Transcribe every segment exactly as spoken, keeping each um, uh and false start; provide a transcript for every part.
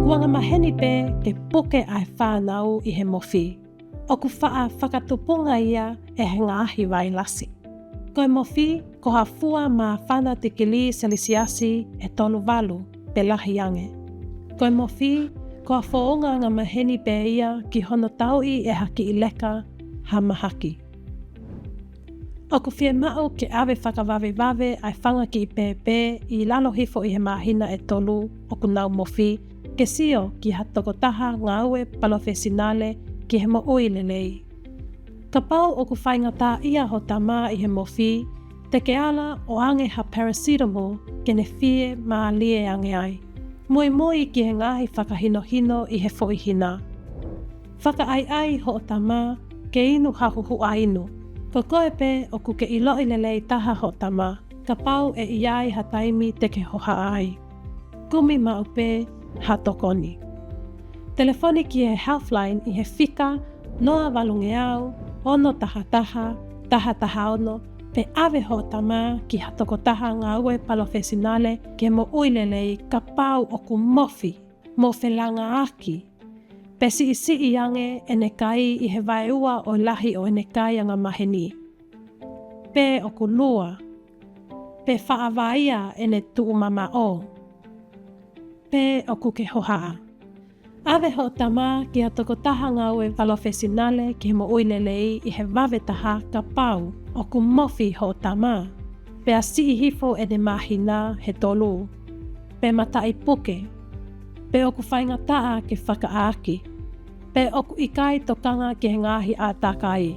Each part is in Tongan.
ʻOku angamaheni pē ke puke ʻa e fānau ʻi he mofi. ʻOku faʻa fakatupunga ia ʻe he ngaahi vailasi. Ko e mofi, ko ha fua māfana tikilī selisiasi ʻe tolu valu pe lahi ange. Ko e mofi, ko ha founga angamaheni pē ia ki hono tauʻi ʻe ha kiʻi leka ha mahaki. ʻOku fiemaʻu ke ʻave fakavavevave ʻa e fanga kiʻi pēpē ʻi lalo hifo ʻi he māhina ʻe tolu ʻoku nau mofi, ke sio ki ha tokotaha ngāue palofesinale ki he moʻui lelei. Kapau ʻoku faingataʻaʻia ho tamā ʻi he mofi, te ke ala ʻo ʻange ha paracetamol ke ne fiemālie ange ai. Muimui ki he ngaahi fakahinohino ʻi he foʻi hina. Fakaʻaiʻai hoʻo tamā ke inu ha huhuʻa inu. Ko koe pē ʻoku ke ʻiloʻi lelei taha hoʻo tamā, kapau ʻe ʻi ai ha taimi te ke hohaʻa ai. Kumi maʻu pē ha tokoni. Telefoni ki he Healthline ʻi he fika noa valungeau, ono taha taha, taha taha ono, pe ʻave hoʻo tamā ki ha tokotaha ngāue palofesinale ki he moʻui lelei kapau ʻoku mofi, mo felangaaki, pe siʻisiʻi ange ʻene kai ʻi he vaeua ʻo e lahi ʻo ʻene kai angamaheni, pe ʻoku lua, pe faʻa vaia ʻene tuʻumamaʻo, pe ʻoku ke hohaʻa. ʻAve hoʻo tamā ki ha tokotaha ngāue palofesinale ki he moʻui lelei ʻi he vave taha kapau ʻoku mofi hoʻo tamā, pea siʻi hifo ʻene māhina he tolu, pe mataʻi puke, pe ʻoku faingataʻa ke fakaʻaaki, pe ʻoku ʻikai tokanga ki he ngaahi ʻātakai,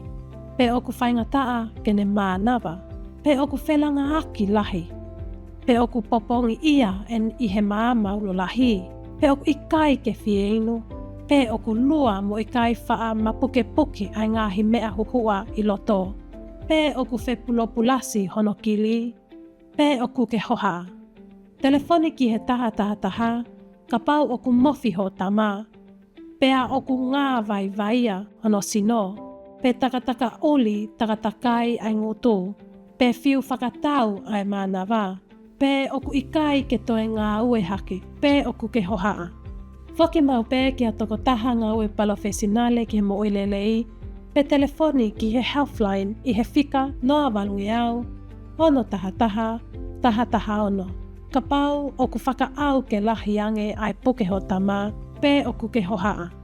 pe ʻoku faingataʻa ke ne mānava, pe ʻoku felangaaki lahi, pe ʻoku popongiʻia ʻi he maama ulo lahi, pe ʻoku ʻikai ke fie inu, pe ʻoku lua mo ʻikai faʻa mapukepuke ʻa e ngaahi meʻa huhuʻa ʻi loto, pe ʻoku fepulopulasi hono kili, pe ʻoku ke hohaʻa. Telefoni ki he taha taha taha kapau ʻoku mofi hoʻo tamā, pea ʻoku ngāvaivaia hono sino, pe takatakaʻuli takatakai ʻa e ngutu, pe fiu fakatau ʻa e mānava, pe ʻoku ʻikai ke toe ngāue hake, pe ʻoku ke hohaʻa. Foki maʻu pē ki ha tokotaha ngāue palofesinale ki he moʻui lelei, pe telefoni ki he Healthline ʻi he fika noa valungeau, ono taha taha, taha taha ono, kapau ʻoku fakaʻau ke lahi ange ʻa e puke hoʻo tamā, pe ʻoku ke hohaʻa.